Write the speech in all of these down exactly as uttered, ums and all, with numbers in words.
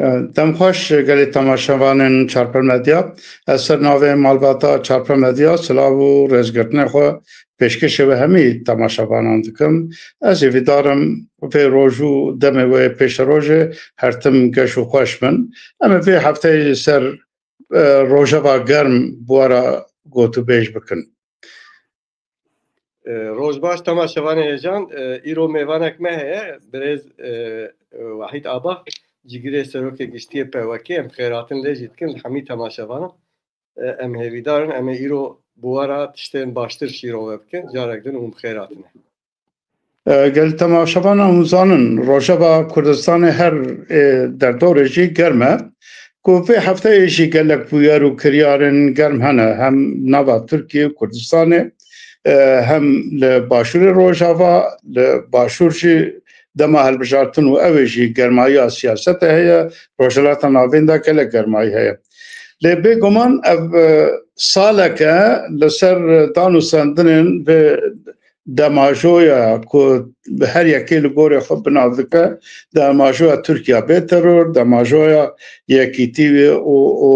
Dem xweş gelê temaşevanên Çarpel Medya. Ez ser navê malbata Çarpel Medya silav û rêzgirtinê xwe pêşkêşê we hemî temaşevanan dikim. Ez hêvîdar im vê roj û demê we yê pêşerojê her tim geş û xweş bin. Em ê vê hefteyê ser, e, rojeva germ bi we re gotûbêj bikin. E, roj baş temaşevanê hêjan. E, îro mêvanek me heye, birêz, e, e, Wahîd Aba, cigirê serokê giştî yê P Y K. Em xêratin lê jî dikin li hemî temaşevanan. E, em hêvîdar in, em ê îro bi we re tiştên baştir şîrove bikin. Carek din hûn bi xêr hatine. E, gel temaşevana hûn zanin, rojeva Kurdistanê her, e, derdorê jî germ e. Ku vê hefteyê jî gelek bûyer û kiryarên germ hene, hem nava Tirkiye û Kurdistanê, e, hem li başûrê rojava, li başûr jî dema hilbijartin û ew ê jî germayiya siyasete heye, Rojhilata Navîn de gelek germayî heye. Lê bêguman ev, e, salek e li ser dan û sendinên vê demajoya ku her yekê li gorê xwe bi nav dike, demajoya Tirkiya bê teror, demajoya yekîtî û, û,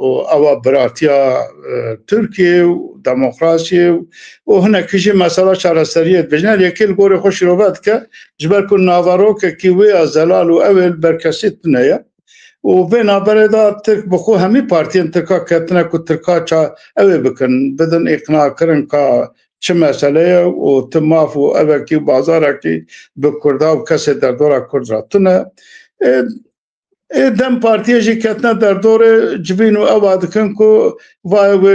û ewa biratiya, e, Tirkiye û demokrasiyê û, û hinekî jî mesela çareseriyê dibêjin. Her yekê li gorê xwe şîrove dike, ji ber ku naverokekî wê ya zelal û ew ê li ber kesî tune ye. Û vê navberê de Tirk bi xwe hemî partiyên Tirka ketine ku Tirka ça ew ê bikin, bidin îqnakirin ka çi mesele ye û ti maf û evekî û bazarekî bi Kurda û kesê derdora Kurd re tune. Ê, ê dem partiyê jî ketine derdorê civîn û ewa dikin ku vayê wê,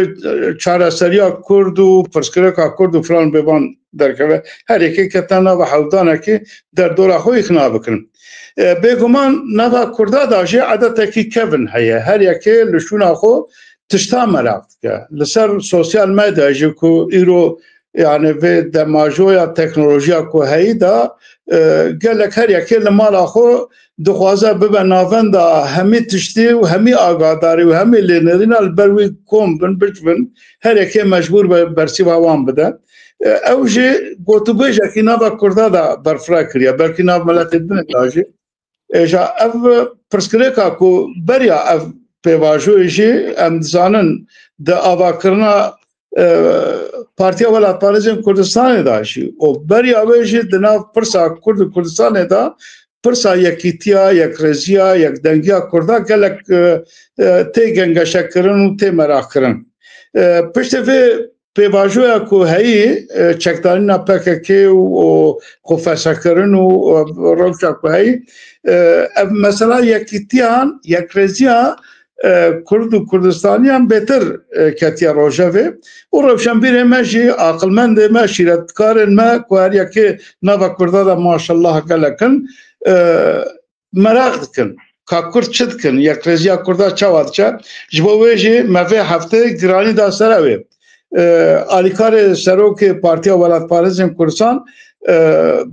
e, çareseriya Kurd û pirsgirêka Kurd û filan bê van derkeve. Her yekê ketine nava hewldanekî derdora xwe îqna bikin. E, bêguman nava Kurda da jî edetekî kevin heye. Her yekê li şûna xwe tişta meraq dike. Li ser sosyal medya jî ku îro, yani, vê demajoya teknolojiya ku heyî da, e, gelek her yekê li mala xwe dixwaze bibe navenda hemî tiştî û hemî agadarî û hemî lênerîna li ber wî kom bin, bicivin, her yekê mecbûr be bersîva wan bide. E, ew jî gotûbêjekî nava Kurda da berfireh kiriye, belkî nav miletê din da jî. Ê, ja ev pirsgirêka ku beriya ev pêvajoyê jî em dizanin di avakirina, e, Partiya Welatparêzên Kurdistanê de jî û beriya wê jî di nav pirsa Kurd û Kurdistanê de pirsa yekîtiya, yekrêziya, yekdengiya Kurda gelek, e, e, tê gengeşekirin û tê meraqkirin. E, piştî vê pêvajoya ku heyî, e, çekdarîna P K K û, û xwefesekirin û, e, rewşa ku heyî, e, ev mesela yekîtiyan, yekrêziya, e, Kurd û Kurdistaniyan bêtir, e, ketiye rojevê û rewşenbîrê me jî, aqilmendê me, şîretkarên me ku her yekê nava Kurda de maşallah gelek in, e, meraq dikin. Ka Kurd çi dikin? Yekrêziya Kurda çawa diçe? Ji bo wê jî me vê heftê giranî da ser ew ê. E, alîkarê serokê Partiya Welatparêzên Kurdistan, e,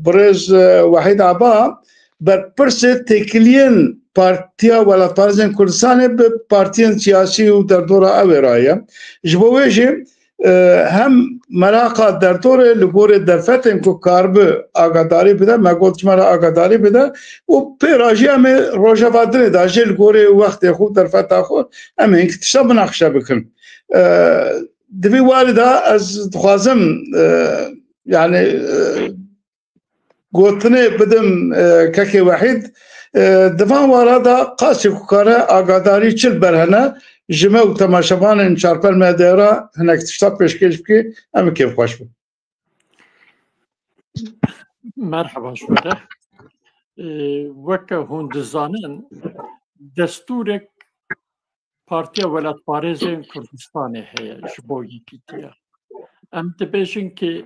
birêz, e, Wehîd Aba, berpirsê têkiliyên Partiya Welatparêzên Kurdistanê bi partiyên siyasî û derdora ew ê re ye. Ji bo wê jî e, hem meraqa derdorê li gorê derfetên ku karibe agadarî bide, me got ji me re agadarî bide û pê re jî em ê rojeva dinê de jî li gorê wextê xwe, derfeta xwe, em ê hinkî tişta minaqişe bikin. E, di vî warî de ez dixwazim, e, yani, e, gotinê bidim, e, kekê Wehîd, e, di van wara de qasî ku kare agadarî çi li ber hene, ji me û temaşevanên Çarpel Medya re hinek tişta pêşkêş bike, em ê kêfxweş bin. Merhaba ji we re. E, weke hûn dizanin, destûrek Partiya Welatparêzên Kurdistanê heye ji bo yekîtiya. Em dibêjin ki,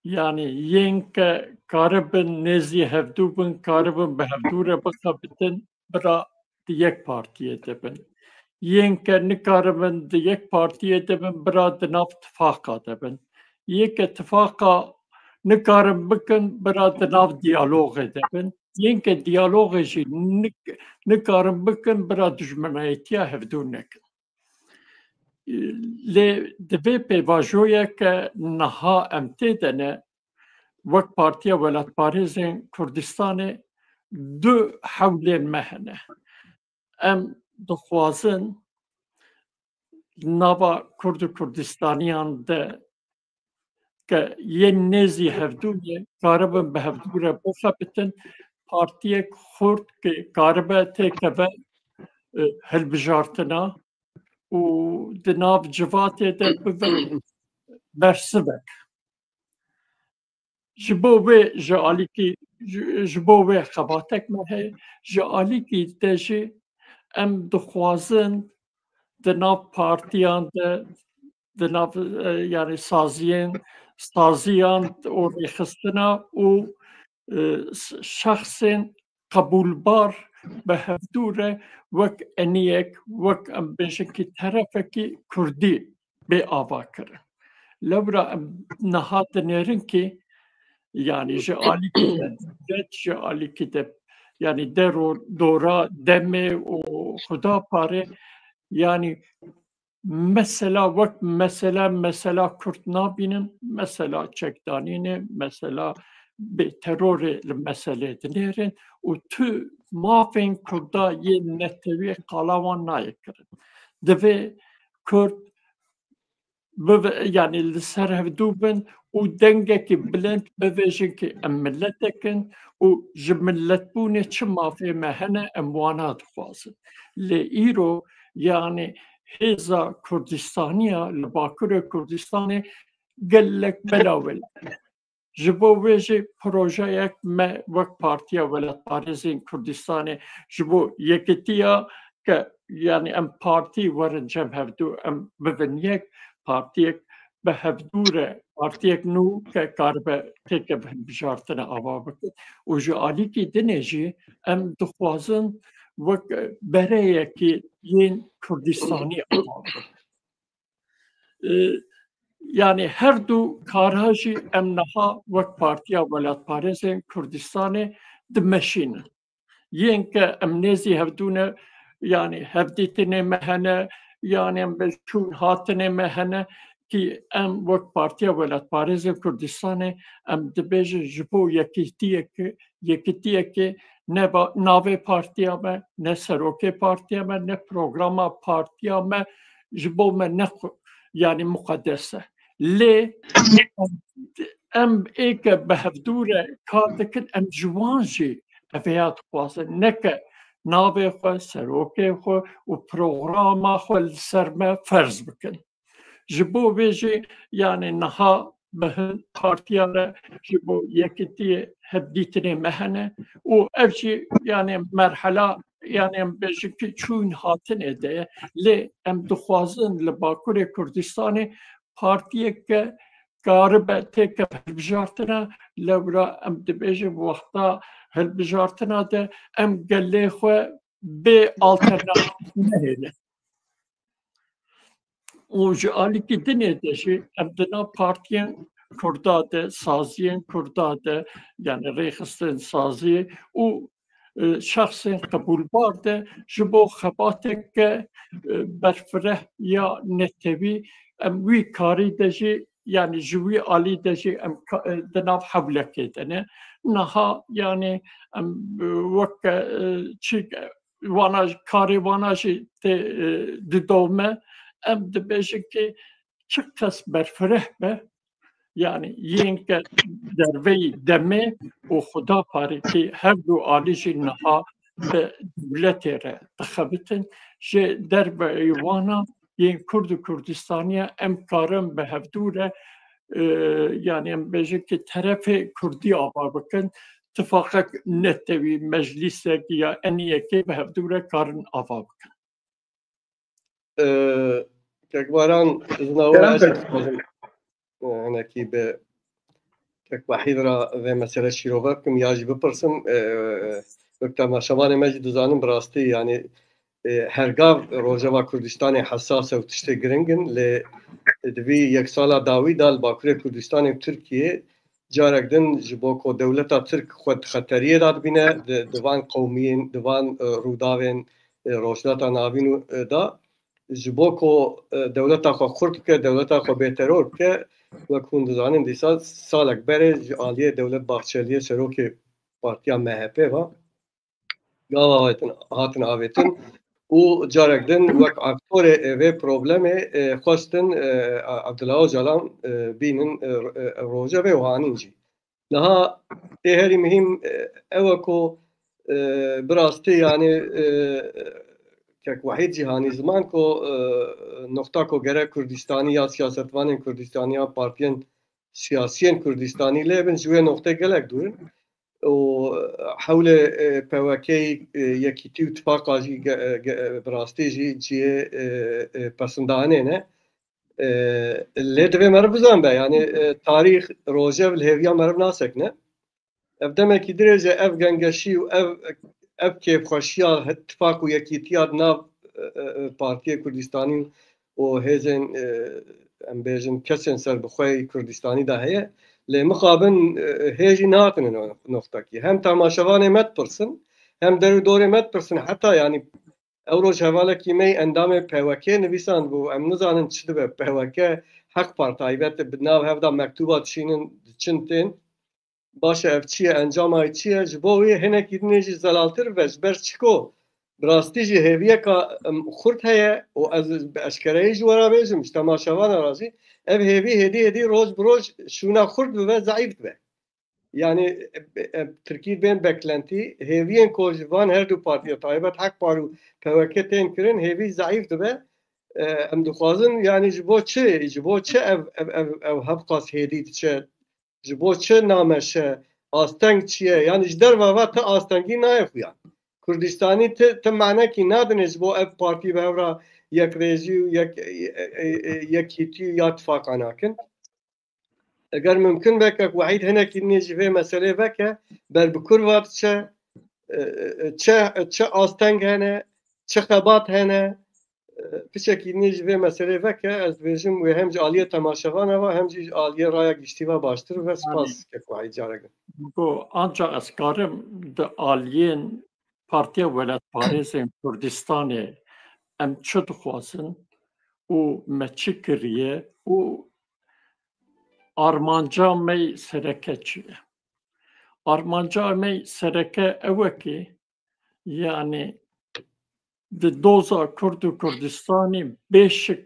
yani, yên ke karibin nêzî hevdû bin, karibin bi hevdû re bixebitin, bira di yek partiyê de bin. Yên ke nikaribin di yek partiyê de bin, bira di nav tifaqa de bin. Yê ke tifaqa nikarin bikin, bira di nav diyalogê de bin. Yên ke diyalogê jî nik-, nikarin bikin, bira dijminayetiya hevdû nekin. Lê di vê pêvajoyê ke niha em tê de ne, wek Partiya Welatparêzên Kurdistanê du hewlên me hene. Em dixwazin nava Kurd û Kurdistaniyan de ke yên nêzî hevdû ye, karibin bi hevdû re bixebitin, partiyek xurt ke karibe têkeve, e, hilbijartina û di nav civatê de bibe bersivek. Ji bo vê ji alîkî, ji, ji bo vê xebatek me heye, ji alîkî de jî em dixwazin di nav partiyan de, di nav, e, yani saziyên, saziyan û rêxistina û, e, s-, şexsên qebûlbar bi hevdû re wek eniyek, wek em bêjin ki terefekî kurdî bê ava kirin. Lewra em niha dinêrin ki, yani ji alîkî de dewlet, ji alîkî de, yani der û dora demê û Xuda pare, yani mesela wek mesela, mesela Kurd nabînin, mesela çekdanînê, mesela bê terorê li meselê dinêrin û tu mafên Kurda yên netewî qala wan nayê kirin. Divê Kurd bive-, yani li ser hevdû bin û dengekî bilind bivêjin ki em miletek in û ji miletbûnê çi mafê me hene em wana dixwazin. Lê îro yani hêza Kurdistaniya li Bakurê Kurdistanê gelek bela welê. Ji bo wê jî projeyek me wek Partiya Welatparêzên Kurdistanê ji bo yekitiya ke, yani em partî werin cem hevdû, em bibin yek, partiyek bi hevdû re, partiyek nû ke karibe têke hilbijartine ava bikin. Û ji alîkî dinê jî em dixwazin wek bereyekî yên Kurdistanî ava bikin. E, yani her du kara jî em niha wek Partiya Welatparêzên Kurdistanê dimeşînin. Yên ke em nêzî hevdû ne, yani hevdîtinê me hene, yani em bi çûn hatinê me hene, ki em wek Partiya Welatparêzên Kurdistanê em dibêjin ji bo yekîtiyeke, yekîtiyeke ne ba-, navê partiya me, ne serokê partiya me, ne programa partiya me ji bo me ne xu-, yani muqedes e. Lê em ê ke bi hevdû re kar dikin, em ji wan jî ev ya dixwazin, ne ke navê xwe, serokê xwe û programa xwe li ser me ferz bikin. Ji bo vê jî, yani niha bi hin partiya re ji bo yekitiyê hevdîtinê me hene û ev jî, yani merhela, yani em bêjin ki çûn hatinê de ye. Lê em dixwazin li Bakurê Kurdistanê partiyeke karibe têke hilbijartine, lewra em dibêjin wexta hilbijartina de em gelê xwe bê alternatîf nehêlin. Û ji alîkî dinê de jî em di nav partiyên Kurda de, saziyên Kurda de, yani rêxistin saziyê û, e, şexsên qebûlbar de ji bo xebateke, e, berfireh ya netewî em wî karî de jî, yani ji wî alî de jî em ka-, e, di nav hewlekê de ne. Niha yani em, e, weke, e, çî wana, karê wana jî tê, e, didome. Em dibêjin ki çi qas berfireh be, yani yên ke derveyî demê û Xuda parê ki her du alî jî niha bi dewletê re dixebitin. Ji derveyî wana yên Kurd û Kurdistaniya em karin bi hevdû re, e, yani em bêjin ki terefê Kurdî ava bikin, tifaqek netewî, meclîsek ya eniyekê bi hevdû re karin ava bikin. E, Kek Baran, ez nawe Kerem ez bek. Dixwazim, e, hinekî bi Kek Wahîd re vê mesele şîrove bikim ya jî bipirsim. E, wek temaşevanê me jî dizanin bi rastî, yani, e, her gav rojeva Kurdistanê hesas e û tiştê giring in, lê di vî yek sala dawî de li Bakurê Kurdistanê û Tirkiyê carek din ji bo ku dewleta Tirk xwe di xeteriyê de dibîne, di, di van qewmiyên, di van, e, rûdawên, e, Rojhilata Navîn û, e, de, ji bo ku, e, dewleta xwe xurt bike, dewleta xwe bêteror bike, wek hûn dizanin, dîsa salek berê ji aliyê Dewlet Bahçeliyê, serokê partiya M H P ve, gava hatin, hatin avêtin. û carek din wek aktorê, e, vê problemê, e, xwestin, e, Abdullah Ocalan, e, bînin, e, e, rojevê û hanîn jî. Niha tê herî muhîm, e, ew e ku, e, bi rastî, yanî, e, kek Wehîd jî hanî ziman ku, e, noqta ku gerek Kurdistanî ya siyasetvanên Kurdistanî ya partiyên siyasiyên Kurdistanî lê bin ji wê noqtê gelek dûr in. Û hewlê, e, P Y K'yî, e, Yekîtî û Tifaqa jî ge-, ge-, bi rastî jî cihê, e, e, pesindanê ne. E, lê divê meriv bizanbe, yanî, e, tarîx, rojev li hêviya meriv nasekine. Ev demekî dirêj e, ev gengeşî û ev, ev kêfxweşiya he-, tifaq û yekîtiya di nav, e, e, e, Partiyê Kurdistanî û hêzên, e, em bêjin kesên serbixwe yê Kurdistanî de heye. Lê mixabin, e, hê jî nehatine no-, noxtekî. Hem temaşevanê me dipirsin, hem der û dorê me dipirsin. Heta, yanî, ew roj hevalekî me yî endamê P Y K nivîsandibû, em nizanin çi dibe. P Y K, Hek Par taybet, bi nav hev de mektûba dişînin, diçin tên. Baş e, ev çi ye, encama wî çi ye? Ji bo wê hinekî dinê jî zelaltir ve, ji ber çiko bi rastî jî hêviyeka, em, xurt heye û ez bi eşkereyî ji we re bêjim, ji temaşevana re jî, ev hêvî hêdî hêdî roj bi roj şûna xurt dibe, zeîf dibe. Yanî, e, e, tirkî bên beklentî, hêviyên ku ji van her du partiya taybet Hek Par û P Y K tên kirin, hêvî zeîf dibe. E, em dixwazin, yanî ji bo çi, ji bo çi ev, ev, ev, ev hevqas hêdî diçe? Ji bo çi nameşe? Asteng çi ye? Yanî ji derve ve ti astengî nayê xuyan. Kurdistanî ti, ti manekî nadinê ji bo ev partî bi hev re yekrêjî û yek, e, e, e, yekîtî û ya tifaqa nakin. Eger mimkin be, kek Wehîd hinekî dinê ji vê meselê veke, ber bi kur ve diçe, e, e, çi, çi asteng hene, çi xebat hene, e, piçekî dinê ji vê meselê veke, ez dibêjim wê hem ji aliyê temaşevana ve hem jî ji aliyê raya giştî ve baştir ve. Spas, kek Wehîd, careke din. Ku ancak ez karim di aliyên Partiya Welatparêzên Kurdistanê em çi dixwazin û me çi kiriye û armanca me sereke çi ye? Armanca me sereke ew e ki, yanî di doza Kurd û Kurdistanê bêşik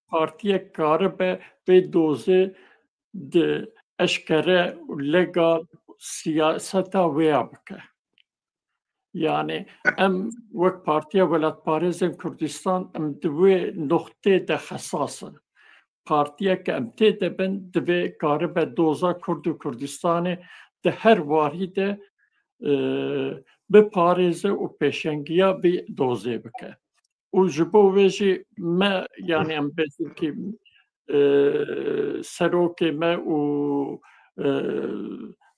partiyek karibe vê dozê di eşkere û legal siyaseta wê ya bike. Yanî em wek Partiya Welatparêzên Kurdistan em di wê noqtê de xesas in. Partiyeke em tê de bin divê karibe doza Kurd û Kurdistanê di her warî de, e, biparêze û pêşengiya vê dozê bike. Û ji bo wê jî me, yanî em bêjin ki, e, serokê me û, e,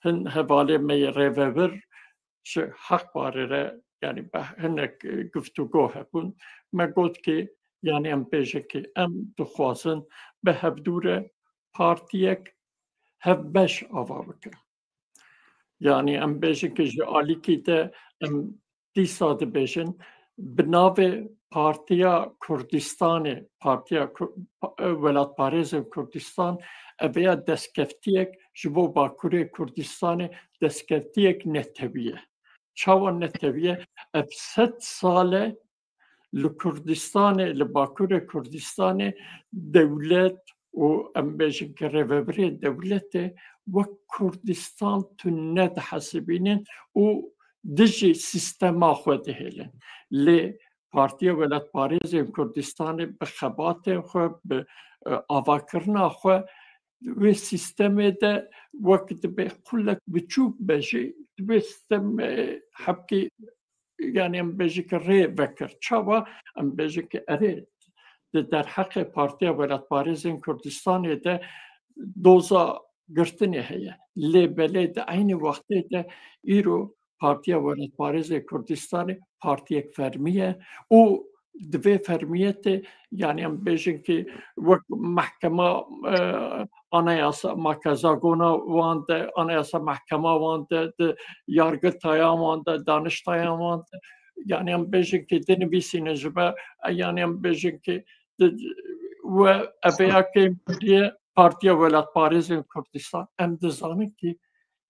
hin hevalê me yê rêvebir ji Hek Parê re, yanî be hinek, e, guftûgo hebûn. Me got ki, yanî em bêjin ki em dixwazin bi hevdû re partiyek hevbeş ava bikin. Yanî em bêjin ki ji alîkî de em dîsa dibêjin, bi navê Partiya Kurdistanê, Partiya Ku-, Pa-, Welatparêzên Kurdistan, ev ya destkeftiyek ji bo Bakurê Kurdistanê, destkeftiyek netewî ye. Çawa netewî ye? Ev sed sal e li Kurdistanê, li Bakurê Kurdistanê dewlet û em bêjin ki rêvebirê dewletê wek Kurdistan tune dihesibînin û dijî sîstema xwe dihêlin. Lê Partiya Welatparêzên Kurdistanê bi xebatên xwe, bi, e, avakirina xwe, wê sîstemê de wek dibe qulek biçûk be jî, divê sîstem, e, hebkî, yanî em bêjin ki rê vekir. Çawa? Em bêjin ki erê, di derheqê Partiya Welatparêzên Kurdistanê de doza girtinê heye. Lê belê di eynî wextê de îro Partiya Welatparêzê Kurdistanê partiyek fermî ye û di vê fermiyetê, yanî em bêjin ki wek mehkema, e, anayasa, ma kezagona wan de, anayasa mehkema wan de, di yargitaya wan de, daniştaya wan de, yanî em bêjin ki dinivîsîne ji me, e, yanî em bêjin ki di, we ev ya kêm kiriye Partiya Welatparêzên Kurdistan. Em dizanin ki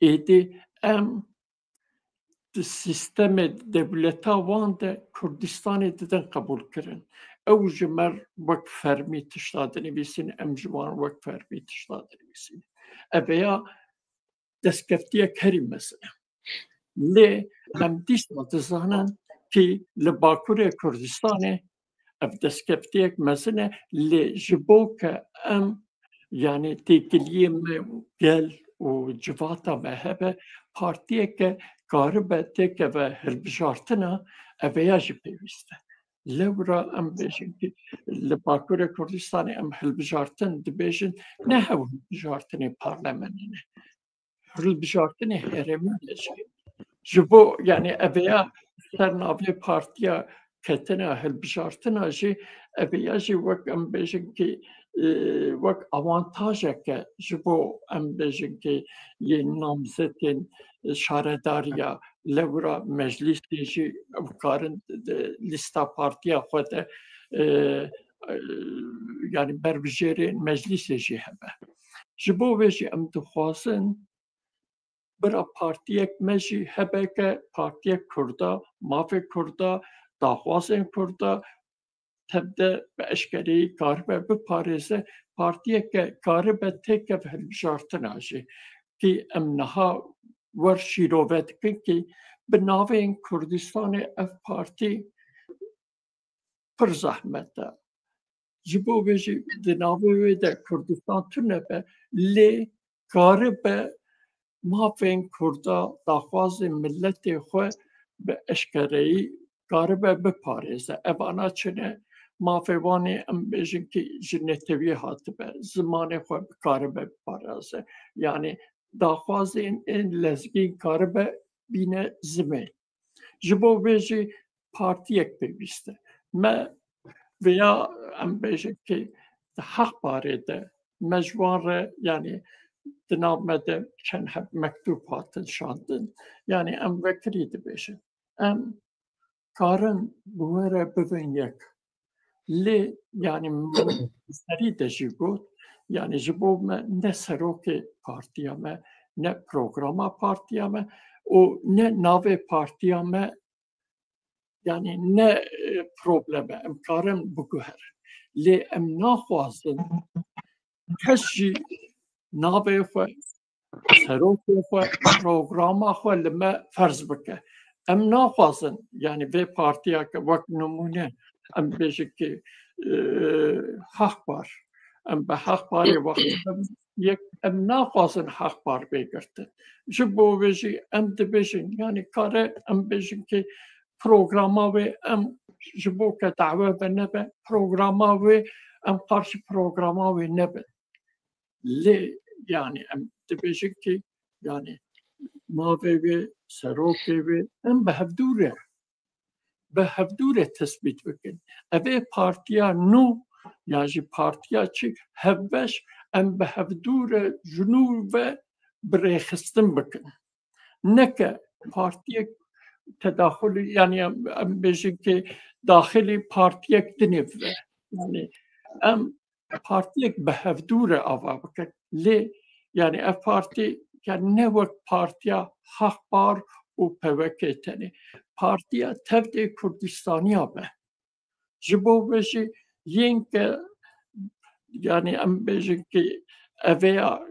êdî em di sîstemê dewleta wan de Kurdistanê didin qebûlkirin. Ew ji me wek fermî tişta dinivîsîn, em ji wan wek fermî tişta dinivîsîn. Ev ya destkeftiyek herî mezin e. Lê em dîsa dizanin kî li Bakurê Kurdistanê ev destkeftiyek mezin e, lê ji bo ke em, yanî têkiliyê me gel û civata me hebe, partiyeke karibe têkeve hilbijartina, ev ya jî pêwîst e. Lewra em bêjin ki li Bakurê Kurdistanê em hilbijartin dibêjin, ne hew hilbijartinê parlamenê ne. Hilbijartinê herêmî ne jî. Ji bo, yanî, ev ya ser navê partiya ketina hilbijartina jî, ev ya jî wek em bêjin ki, e, wek awantajeke ji bo em bêjin ki yê namzetên şaredariya lewra meclîsê jî ew karin di lîsta partiya xwe de, e, e, yanî berbijêrên meclîsê jî hebe. Ji bo vê jî em dixwazin bira partiyek me jî hebe ke partiyek Kurda, mafê Kurda, daxwazên Kurda tevde bi eşkereyî karibe biparêze, partiyeke karibe têkeve hilbijartina jî. Kî em niha wer şîrove dikin kî bi navên Kurdistanê ev partî pir zehmet e. Ji bo vê jî di navê wê de Kurdistan tune be, lê karibe mafên Kurda, daxwazên miletê xwe bi eşkereyî karibe biparêze. Evana çi ne? Mafê wan ê em bêjin ki ji netewî hatibe, zimanê xwe bikaribe biparêze. Yanî daxwazên ên lezgîn karibe bîne zimên. Ji bo vê jî partiyek pêwîst e. Me vêya em bêjin ki di Hexparê de me ji wan re, yanî di nav me de çend heb mektûb hatin şandin. Yanî em vekirî dibêjin. Em karin bi we re bibin yek. Lê, yanî, min serî de jî got, yanî, ji bo me ne serokê partiya me, ne programa partiya me û ne navê partiya me, yanî, ne, e, problem e. Em karin biguherin. Lê em naxwazin kes jî navê xwe, serokê xwe, programa xwe li me ferz bike. Em naxwazin, yanî vê partiya ke wek nimûne em bêjin ki, e, Hexpar, em bi Hexparê wextî yek, em naxwazin Hexpar bê girtin. Ji bo vê jî em dibêjin, yanî kare em bêjin ki programa wê em ji bo ke dawe ve nebe, programa wê em qarşî programa wê nebin. Lê, yanî, em dibêjin ki, yanî, navê wê, serokê wê, em bi hevdû re, bi hevdû re tesbît bikin. Ev ê partiya nû, yan jî partiya çi, hevbeş, em bi hevdû re ji nû ve bi rêxistin bikin. Neke partiyek tedaxulî, yanî em, em bêjin ki daxilî partiyek dinê bibe. Yanî em partiyek bi hevdû re ava bikin. Lê, yanî ev partî, yanî ne wek partiya Hexpar û P W K tenê. Partiya tevdê Kurdistaniya be. Ji bo vê jî yên ke, yanî em bêjin ki ev ya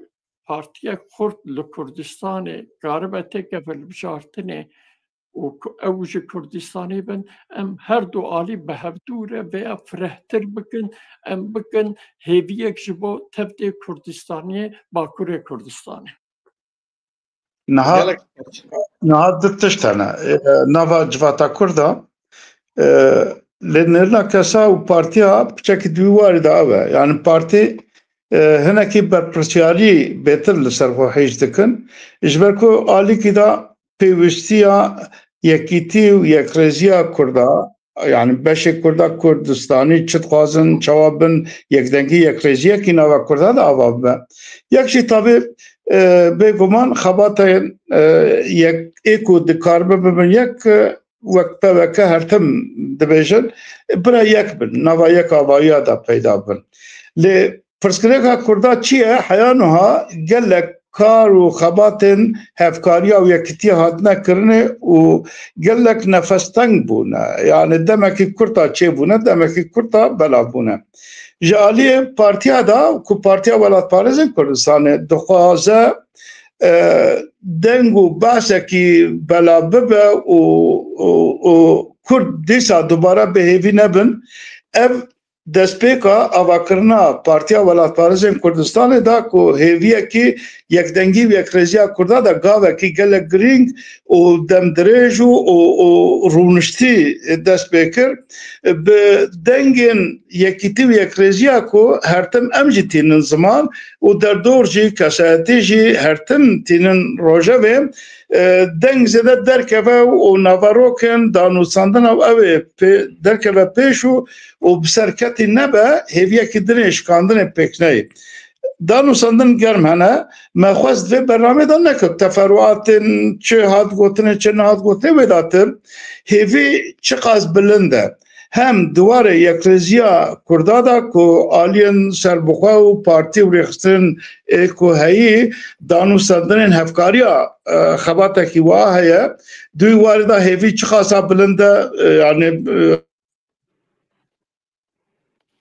partiyek xurt li Kurdistanê karibe têkeve hilbijartinê û ku-, ew ji Kurdistanê bin, em her du alî bi hevdû re vêya firehtir bikin, em bikin hêviyek ji bo tevdê Kurdistanê, Bakurê Kurdistanê. Niha, Gelek niha du tişt hene. E, nava civata Kurda, e, lê nirina kesa û partiya piçekî di wî warî de ev e. Yani partî, e, hinekî berpirsiyarî bêtir li ser xwe hêj dikin. Ji ber ku alîkî de pêwîstiya yekîtî û yekrêziya Kurda, yani beşê Kurda Kurdistanî çi dixwazin, çawa bin, yekdengî, yekrêziyekî nava Kurda de ava bibe. Yek jî tabî, e, bêguman xebatên, e, yek ê ku dikaribe bibin yek, e, wek P W K her tim dibêjin, bira yek bin, nava yek avayiya de peyda bin. Lê pirsgirêka Kurda çi ye? Heya nuha gelek kar û xebatên hevkariya û yekitiya hatine kirinê û gelek nefesteng bûne. Yani demekî kurta çêbûne, demekî kurta belav bûne. Ji aliyê partiya de ku Partiya Welatparêzên Kurdistanê dixwaze, e, deng û behsekî belav bibe û, û, û Kurd dîsa dubare bi hêvî nebin, ev destpêka avakirina Partiya Welatparêzên Kurdistanê da ku hêviyekî yekdengî û yekrêziya Kurda da gavekî gelek girîng û demdirêj û, û, û rûniştî dest pê kir. Bi dengên yekîtî û yekrêziya ku her tim em jî tînin ziman û derdor jî, kesayetî jî her tim tînin rojevê, e, deng zêde derkeve û naverokên danûstandina ew ê pê-, derkeve pêş û, û bi ser ketî nebe, hêviyekî dinê şikandinê pêk neyê. Danûstandin germ hene. Me xwest vê bernamê de nekir teferuatên çi hat gotinê, çi nehat gotinê wê datir. Hêvî çiqas bilind e. Hem di warê yekrêziya Kurda de ku aliyên serbixwe û partî û rêxistinên ê ku heyî danûstandinên hevkariya, e, xebatekî wiha heye. Di wî warê de hêvî çiqasa bilind e, e, yani, e,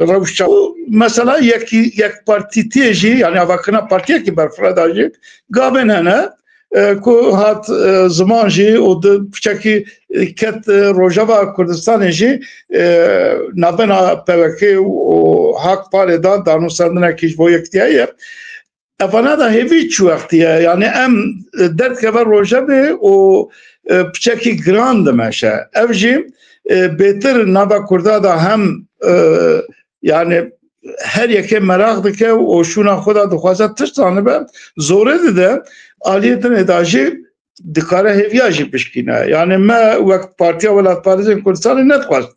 rewşa û mesela yekî-, yekpartîtiyê jî, yani avakirina partiyekî berfirehda jî gavên hene, e, ku hat, e, ziman jî û di piçekî, e, ket, e, rojeva Kurdistanê jî, e, navbena P Y K û H A K Parê de danûstandinekî ji bo yekitiyê ye. Evana da hêvî çi wextî ye? Yani em, e, derdikeve rojevê û, e, piçekî giran dimeşe. Ev jî, e, bêtir nava Kurda da hem, e, yani her yekê meraq dike û şûna xwe da dixwaze tişt zanibe, zorê dide, aliyê dinê da jî dikare hêviya jî bişkîne. Yani me wek Partiya Welatparêzên Kurdistanê nedixwest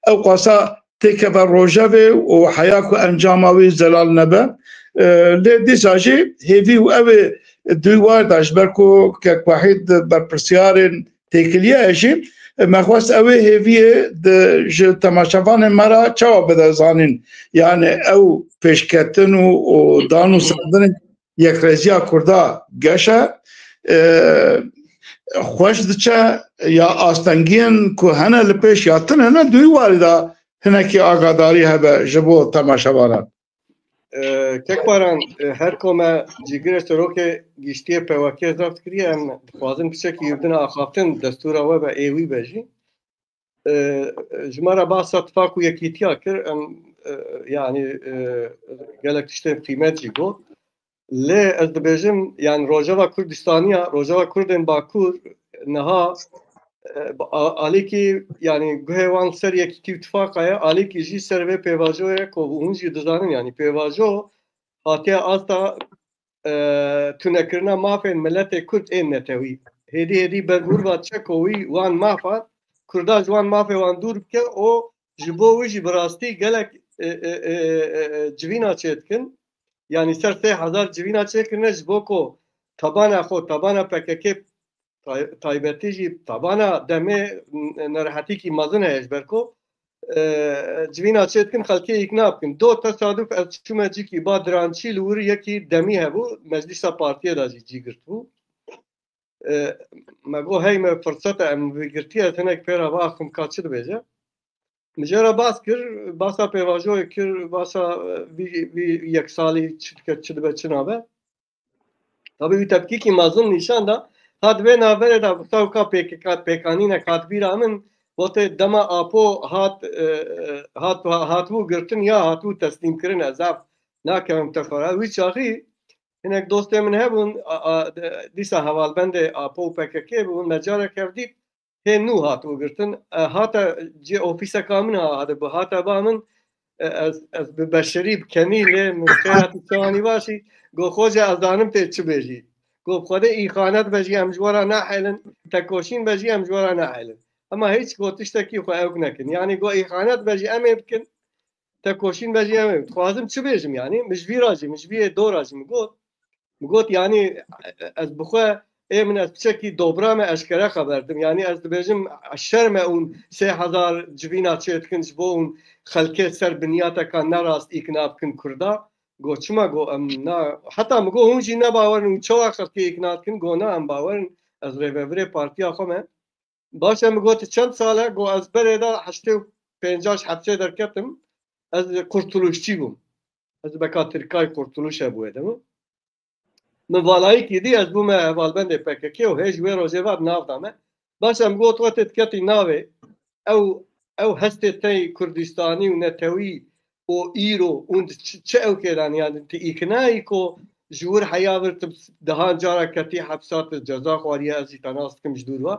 ew qasa têkeve rojevê û heya ku encama wî zelal nebe. E, lê dîsa jî hêvî û ew ê di wî war de ji ber ku Kek Wehîd berpirsiyarên têkiliyê ye jî, e, me xwest ew ê hêviyê di, ji temaşevanên me re çawa bide zanîn. Yani ew pêşketin û, û danûstandinên yekrêziya Kurda geş e, e, xweş diçe ya astengiyên ku hene li pêş ya tune ne, di wî warî de hinekî agadarî hebe ji bo temaşevanan. E, Kek Baran, e, her ku me cîgirê serokê giştiyê P Y K zaft kiriye, em dixwazin piçekî yurdina axaftin destûra we be, ê wî be jî. E, ji me re bahsa tifak û yekîtiya kir, em, e, yani, e, gelek tiştên qîmet jî got. Lê ez dibêjim, yani Rojava Kurdistaniya, Rojava Kurdên Bakur niha, e, a-, alîkî, yani guhê wan ser yekîtî û tifaqa ye, alîkî jî ser vê pêvajoyê ku hûn jî dizanin, yani pêvajo hatiye asta, e, tunekirina mafên miletê Kurd ên netewî. Hêdî hêdî bermûrva çeko wî wan mafan, Kurda ji wan mafê wan dûr bike û ji bo wî jî bi rastî gelek, e, e, e, e, e, civîna çêdikin. Yanî ser sê hezar civîna çêkirine ji bo ku tabana xwe, tabana P K K tay-, taybetî jî tabana demê n-, nerehetîkî mezin heye ji ber ku, e, civîna çêdikin, xelkê îkna bikin. Do tesaduf ez çûme cîkî ba dirançî li wir yekî demî hebû, meclîsa partiyê de jî cî girtibû. E, me got hey me firsete em vê girtiye, ez hinek pê re biaxivim ka çi dibêje. Min jê re bas kir, basa pêvajoyê kir, basa, e, vî, vî yek salî çi dike, çi dibe, çi nabe. Tabî wî tepkîkî mezin nîşan da. Hat vê navberê de wisa wika pêk-, pêkanînek hat bîra min, gote dema Apo hat, e, e, hat, hatibû girtin ya hatibû teslîmkirin, ez ev nakevim tefera. Wî çaxî hinek dostê min hebûn, a, a, dîsa hevalbendê Apo û P K K bûn, me carek hev dît, hê nû hat û girtin. E, hate cê ofîseka min ha, hate bi, hate ba min, e, ez, ez bi beşerî, bi kenî lê min xêra tu çawanî başî, go Xoce ez zanim tê çi bêjî. Go bi Xwedê îxanet be jî em ji we re nahêlin, tekoşîn be jî em ji we re nahêlin. Ema hiç go tiştekî xwe ewk nekin. Yanî go îxanet be jî em ê bikin, tekoşîn be jî em ê. Dixwazim çi bêjim yanî? Min ji vî ra jî, min ji vî yê dora jî min got. Min got, yanî, ez bi xwe, ê min ez piçekî dobra me eşkere xeber dim. Yanî ez dibêjim, şerm e hûn sê hezar civîna çê dikin ji bo hûn xelkê ser binyateka nerast îkna bikin Kurda. Go çima? Go em na, heta min go hûn jî nebawer in û çawa xelkê îkna dikin? Go na, em bawer in, ez rêvevirê partiya xwe me. Baş e, min got çend sal e? Go ez berê de heştê û pênc ji hepsê derketim, ez kurtuluşçî bûm. Ez beka Tirkay kurtuluş hebûye de bûm. Min valayîkî dî, ez bûme hevalbendê P K K û hê ji wê rojê ve bi nav da me. Baş e, min got we tê diketî navê ew, ew hestê tey Kurdistanî û netewî û îro û di çi, çi ew kêdan, yani tu îknayî ku ji wir heya vir tu dehan cara ketî hepsa, tu ceza xwariye, ez jî te nas dikim ji dûr ve.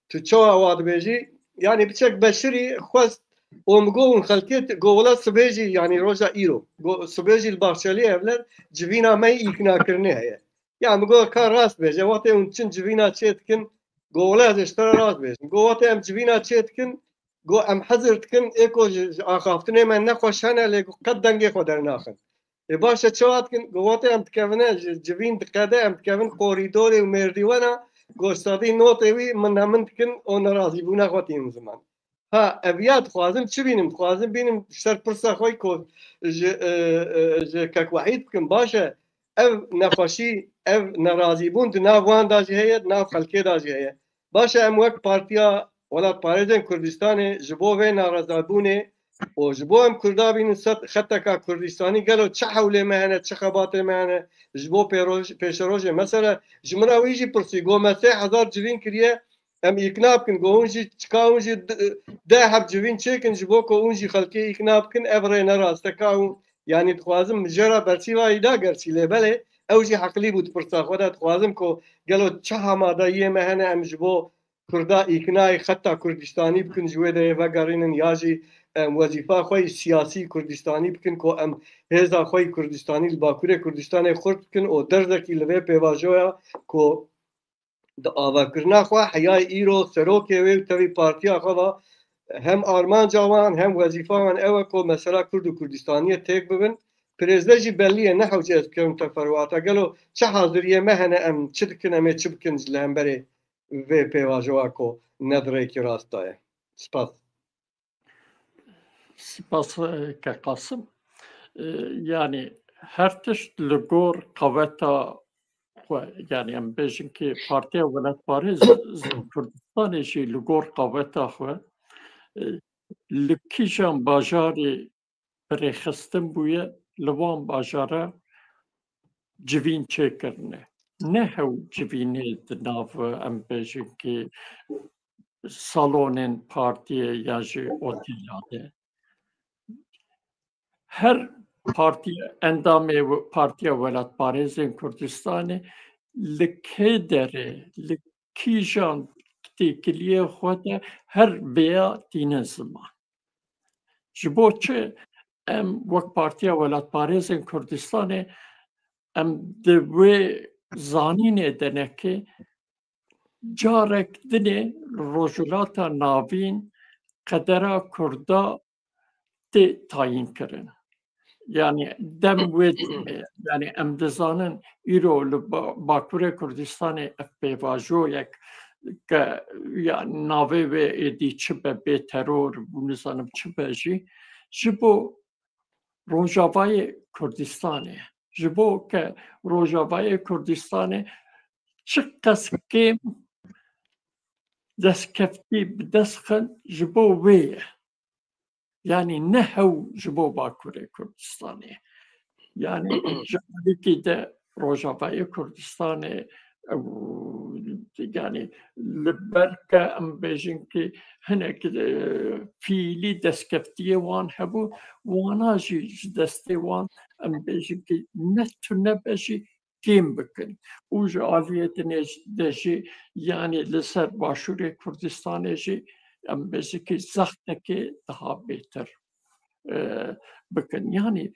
Tu çawa wa dibêjî? Yani biçek beşirî xwest û min got hûn xelkê t-, got wela sibê jî, yani roja îro. Got sibê jî li Bahçelî evler civîna me yî îknakirinê heye. Ya min got ka rast bêje, wextê hûn çin civîna çê dikin, got wela ez ê ji te re rast bêjim. Got wextê em civîna çê dikin, got em hezir dikin, ê ku ji, ji axaftinê me nexweş hene, lê got qet dengê xwe dernaxin. Ê baş e, çawa dikin? Got wextê em dikevine, ji civîn diqede, em dikevin korîdorê û mêrdîwena, got sedî notê wî min ne min dikin û nerazîbûna xwe tînin ziman. Ha, ev ya dixwazim çi bînim? Dixwazim bînim ser pirsa xwe ku ji, e, e, ji Kek Wehîd bikim. Baş e, ev nexweşî, ev nerazîbûn di nav wan de jî heye, di nav xelkê de jî heye. Baş e, em wek Partiya Welatparêzên Kurdistanê ji bo vê narazîbûnê û ji bo em Kurda bînin ser xeteka Kurdistanî, gelo çi hewlê me hene, çi xebatê me hene ji bo pêroj-, pêşerojê? Mesela ji min re wî jî pirsî, got me sê hezar civîn kiriye, em îkna bikin, got hûn jî çika hûn jî d-, deh heb civîn çêkin ji bo ku hûn jî xelkê îkna bikin, ev rê ne rast e ka hûn, yanî dixwazim min jê re bersîva wî da gerçî, lê belê ew jî heqlî bû di pirsa xwe de, dixwazim ku gelo çi amadeyiyê me hene em ji bo Kurda îknayê xeta Kurdistanî bikin, ji wê derê vegerînin ya jî em wezîfa xwe yî siyasî Kurdistanî bikin ku em hêza xwe yî Kurdistanî li Bakurê Kurdistanê xurt bikin û derzekî li vê pêvajoya ku di avakirina xwe heyayê îro serokê wê û tevî partiya xwe ve hem armanca wan hem wezîfa wan ew e ku mesela Kurd û Kurdistaniyê têk bibin. Pirêzde jî bellî ye, ne hewce ez bikevim teferuata. Gelo çi haziriyê me hene, em çi dikin, em ê çi bikin ji li hemberê vê pêvajoya ku ne di rêkî rast de ye? Spas. Spas, e, ke Qasim. E, yani her tişt li gor qaweta xwe, yani em bêjin ki Partiya Welatparêz Kurdistanê jî li gor qaweta xwe, e, li kîjan bajarê bi rêxistin bûye, li wan bajara civîn çêkirine. Ne hew civînê di nav, em bêjin ki salonên partiyê ya jî otela de. Her partiya, endamê we-, Partiya Welatparêzên Kurdistanê li kê derê, li kîjan têkiliyê xwe de her vêya tîne ziman. Ji bo çi em wek Partiya Welatparêzên Kurdistanê em di wê zanînê de ne ki carek dinê li Rojhilata Navîn qedera Kurda tê tayîn kirin. Yani dem wê dinê, yani em dizanin îro li Ba-, Bakurê Kurdistanê ev pêvajoyek ke, yani navê wê êdî çi be, bê teror, nizanim çi be jî, ji bo Rojavayê Kurdistanê, ji bo ke Rojavayê Kurdistanê çiqas kêm destkeftî bi dest xin, ji bo wê ye. Yani ne hew ji bo Bakurê Kurdistanê. Yani ji alîkî de Rojavayê Kurdistanê, ew, yani li ber ke em bêjin ki hinek, e, fiîlî destkeftiyê wan hebû, wana jî ji destê wan em bêjin ki ne tune be jî kêm bikin. Û ji aliyê dinê de jî, yani li ser Başûrê Kurdistanê jî em bêjin ki zextekê daha bêtir, e, bikin. Yani,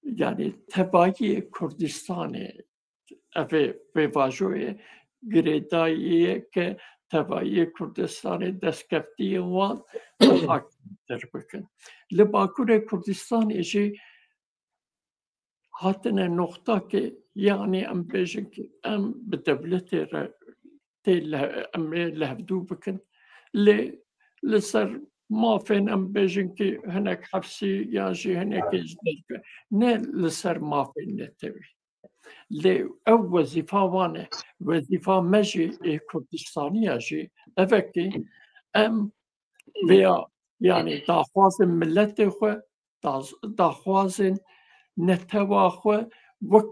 yani tevayiyê Kurdistanê, ev ê pêvajoyê girêdayî ye ke tevayiyê Kurdistanê destkeftiyên wan daha kêmtir bikin. Li Bakurê Kurdistanê jî hatine noxta ke, yani em bêjin ki em bi dewletê re tê le-, em ê lihevdû bikin. Lê li ser mafên em bêjin ki hinek hefsî yan jî hinekê ji derve, ne li ser mafên netewî. Lê ew wezîfa wan e. Wezîfa me jî ê Kurdistaniya jî ev e ki em vêya, yanî daxwazên miletê xwe, daz-, daxwazên netewa xwe wek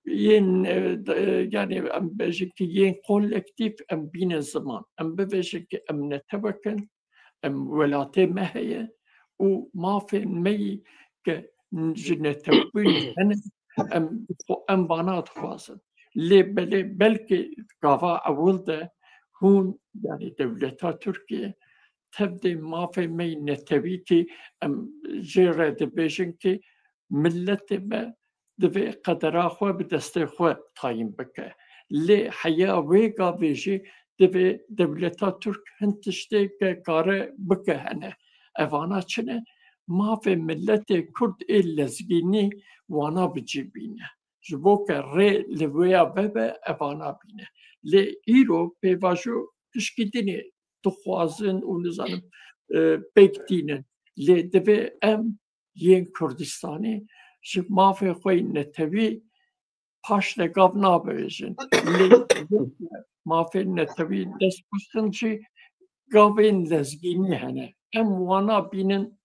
yên, e, d-, e, yanî em bêjin ki yên kolektîf em bîne ziman. Em bibêjin ki em netewek in, em welatê me heye û mafên me yî ke ji netewbûnê hene, em, em vana dixwazin. Lê belê belkî gava ewil de hûn, yanî dewleta Tirkiye, tevdê mafê me yî netewî ki em jê re dibêjin ki miletê me divê qedera xwe bi destê xwe tayîn bike. Lê heya wê gavê jî divê dewleta Tirk hin tiştê ke kare bike hene. Evana çi ne? Mafê miletê Kurd ê lezgînî wana bi cî bîne. Ji bo ke rê li wêya vebe, evana bîne. Lê îro pêvajo pişkî dinê dixwazin û nizanim, e, pêk tînin. Lê divê em yên Kurdistanê ji mafê xwe yê netewî paşde gav nabêjin. Lê mafên netewî dest bixin jî gavên lezgînî hene. Em wana bînin,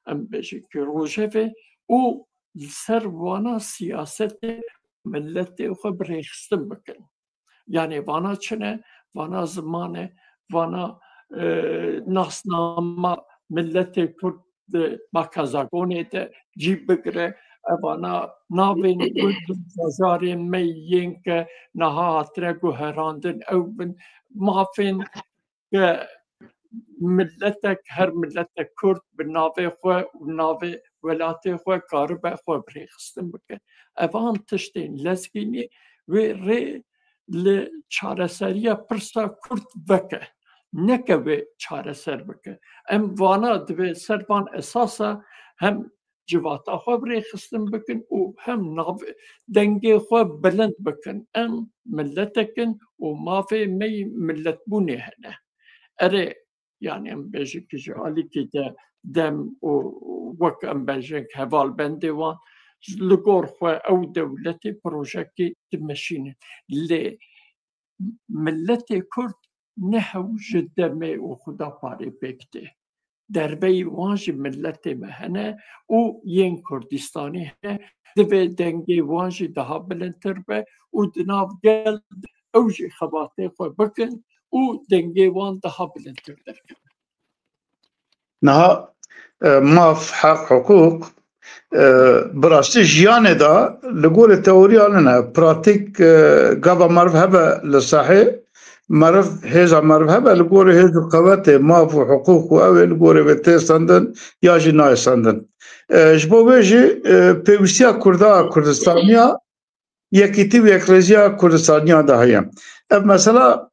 em bêjin ki rojevê û li ser wana siyasetê miletê xwe bi rêxistin bikin. Yanî vana çi ne? Vana ziman e, vana, e, nasnama miletê Kurd di Makazagonê de cî bigire, evana navên Kurd di bajarên me yên ke niha hatine guherandin ew bin, mafên ke miletek, her miletek Kurd bi navê xwe û navê welatê xwe karibe xwe bi rêxistin bike. Evan tiştên lezgînî wê rê li çareseriya pirsa Kurd veke, neke wê çareser bike. Em vana divê ser van esasa hem civata xwe bi rêxistin bikin û hem nav dengê xwe bilind bikin. Em miletek in û mafê me yî miletbûnê hene. Erê, yanî em bêjin ki ji alîkî de dem û wek em bêjin ki hevalbendê wan li gor xwe ew dewletê projekî dimeşînin. Lê miletê Kurd ne hew ji demê û xuda parê pêk tê. Derbeyî wan jî miletê me hene û yên Kurdistanî hene. Divê dengê wan jî daha bilindtir be û di nav gel ew jî xebatê xwe bikin û dengê wan daha bilindtir derkeve. Niha, e, maf, heq, hiqûq, e, bi rastî jiyanê de li gorî teoriya nine, pratîk, e, gava meriv hebe li sahê, meriv, hêza meriv hebe li gorî hêz û qewetê, maf û hiqûq û ew ê li gorî wê tê sendin ya jî nayê sendin. E, ji bo wê jî, e, pêwîstiya Kurda, Kurdistaniya, yekîtî û yekrêziya Kurdistaniya de heye. Ev mesela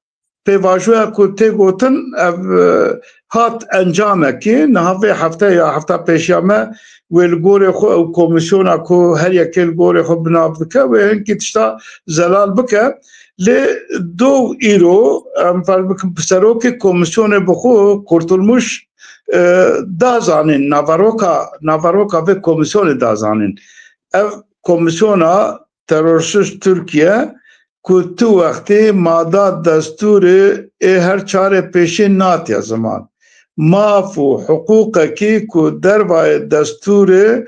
pêvajoya ku tê gotin, ev, e, hat encamekî, niha vê hefte ya hefta pêşiya me wê li gorê xwe ew komîsyona ku her yekê li gorê xwe bi nav dike, wê hinkî tişta zelal bike. Lê do îro, em ferz bikin, serokê komîsyonê bi xwe Kurtulmuş, e, da zanîn, naveroka, naveroka vê komîsyonê da zanîn. Ev komîsyona terorsiz Tirkiye ku tu wextê mada destûrê ê her çarê pêşî natiye ziman. Maf û hiqûqekî ku dervayê destûrê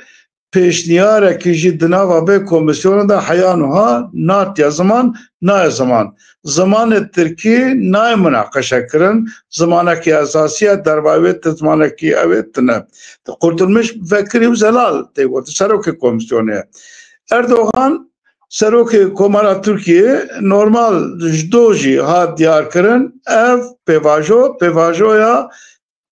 pêşniyarekî jî di nava vê komîsyonê de heya nuha natiye ziman, nayê ziman. Zimanê tirkî nayê munaqeşe kirin, zimanekî esasî ye, dervayê wê ti zimanekî ew ê tune. Kurtulmuş vekirî û zelal tê gotin, serokê komîsyonê ye. Erdogan, serokê Komara Tirkiyê, normal ji do jî hat diyar kirin, ev pêvajo, pêvajoya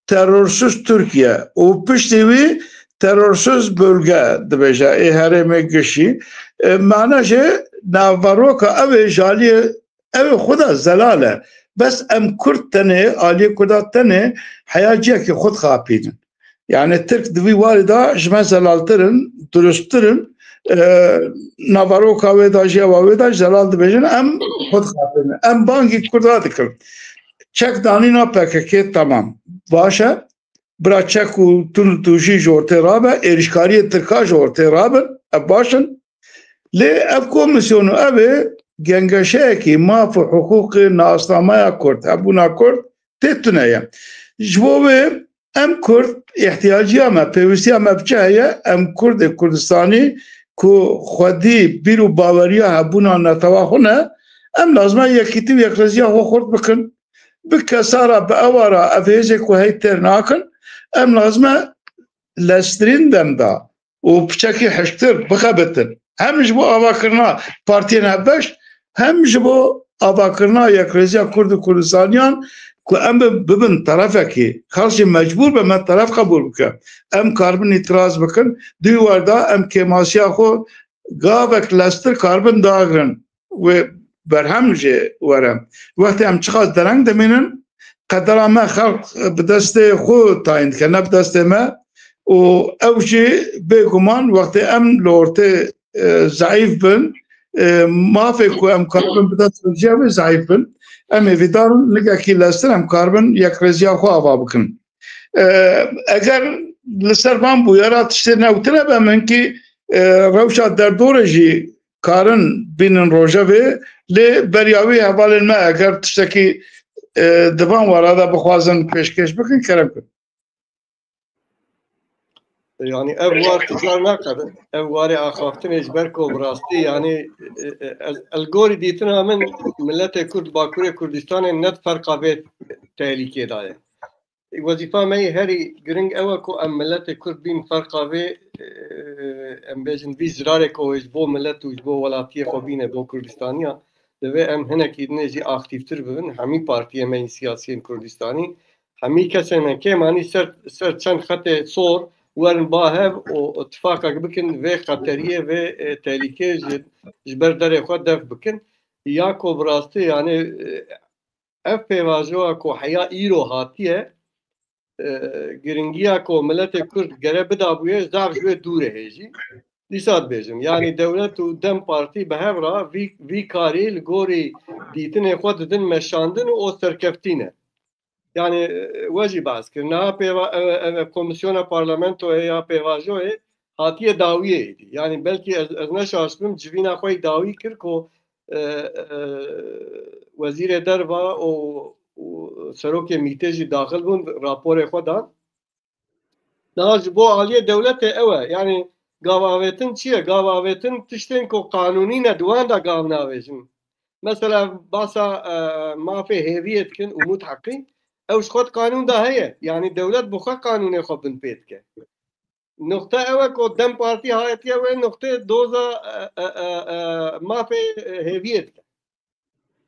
terorsiz Tirkiye û piştî wî terorsiz bölge dibêje, ê herêmê gişî. E, mane jê naveroka ew ê ji aliyê ew ê xwe de zelal e. Bes em Kurd tenê, aliyê Kurda tenê heya ciyekî xwe dixapînin. Yani Tirk di vî warî de ji me zelaltir in, durusttir in. E, naveroka wê de jî ewa wê de zelal dibêjin, em xwe dixapînin. Em bangî Kurda dikin. Çek danîna P K K, tamam. Baş e. bira çek û tun û tûjî ji ortê rabe, êrişkariyê Tirka ji ortê rabin, ev baş in. Lê ev komisyon û ev ê gengeşeyekî maf û hiqûqê nasnameya Kurd, hebûna Kurd tê tune ye. Ji bo wê em Kurd, ihtiyaciya me, pêwîstiya me bi çi heye? Em Kurdê Kurdistanî ku xwedî bîr û baweriya hebûna netewa xwe ne, em lazim e yekîtî û yekrêziya xwe xurt bikin. Bi kesa re, bi ewa re, ev hêzê ku hey têr nakin, em lazim e lestirîn dem da û piçekî hişktir bixebitin. Hem ji bo avakirina partiyên hevbeş, hem ji bo avakirina yekrêziya Kurd û Kurdistaniyan ku em bi-, bibin terefekî. Xelk jî mecbûr be me teref qebûl bike. Em karibin îtiraz bikin. Di wî wer de em kêmasiya xwe gavek lestir karibin dagrin. Wê berhem jê were. Wextê em çiqas dereng dimînin, qedera me xelq bi destê xwe tayîn dike, ne bi destê me. Û ew jî bêguman wextê em li ortê, e, zeîf bin, e, mafê ku em karibin bi dest xwe jî ew ê zeîf bin. Em ê vîdarin nigekî lestir em karibin yekrêziya xwe ava bikin. E, eger li ser van bûyera tiştê newtine be, min kî, e, rewşa derdorê jî karin bînin rojevê, lê beriya wî hevalên me eger tiştekî, e, di van wara de bixwazin pêşkêş bikin, kerem kin. Yanî ev war tijar naqedin. Ev warê axaftinê ji ber ku bi rastî, yanî, e, e, el, el gorî dîtina min, miletê Kurd Bakurê Kurdistanê ne di ferqa vê tehlîkê de ye. Wezîfa me yê herî giring ew e ku em miletê Kurd bîn ferqa vê, e, em bêjin vî zirarê ku wê ji bo milet û ji bo welatiyê xwe bîne, bo Kurdistaniya, divê em hinekî dinê jî aktîftir bibin. Hemî partiyê me yê siyasiyên Kurdistanî, hemî kesên me kêm anî ser, ser çend xetê sor werin ba hev û tifaqek bikin, vê xeteriyê, vê, e, tehlîkê ji, ji ber derê xwe def bikin. Ya ku bi rastî, yanî, e, ev pêvajoya ku heya îro hatiye, e, giringiya ku miletê Kurd gere bidabûye, zaf ji wê dûr e hê jî. Dîsa dibêjim, yanî dewlet û dem Partî bi hev re vî, vî karî li gorî dîtinê xwe didin meşandin û o serkeftî ne. Yanî, e, we jî behs kir. Niha pêva-, e, e, e, komisyona parlamentoyê ya pêvajoyê hatiye dawiyê êdî. Yanî belkî ez, ez ne şaş bim, civîna xwe yî dawî kir ku, e, e, wezîrê derva û, û serokê mîtê jî daxil bûn, raporê xwe dan. Niha ji bo aliyê dewletê ew e. Yanî gavavêtin çi ye? Gavavêtin tiştên ku qanûnî ne, di wan de gav navêjin. Mesela basa, e, mafê hêviyê dikin û mutheqî, ew ji xwe di qanûn de heye. Yanî dewlet bi xwe qanûnê xwe binpê dike. Nuqte ew e ku dem Partî hayetiye wê nuqtê doza, e, e, e, e, mafê, e, hêviyê dike.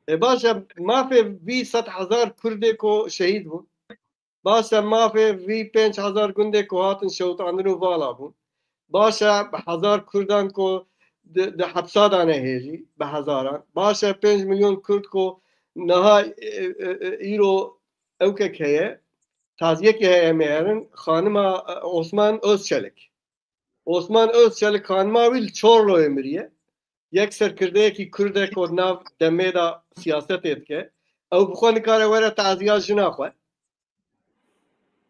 E, baş e, mafê vî sed hezar Kurdê ku şehîd bûn. Baş e, mafê vî pênc hezar gundê ku hatin şewitandin û vala bûn. Baş e, hezar Kurdan ku di, di hepsa de ne hêjî, bi hezaran. Baş e, pênc milyon Kurd ku niha, e, e, e, îro ewkek heye, taziyekê heye em ê herin, xanima, e, Osman Özçelik. Osman Özçelik, xanima wî li Çorloyê miriye. Yek serkirdeyekî Kurd e ku di nav demê de siyasetê dike. Ew bi xwe nikare were taziya jina xwe.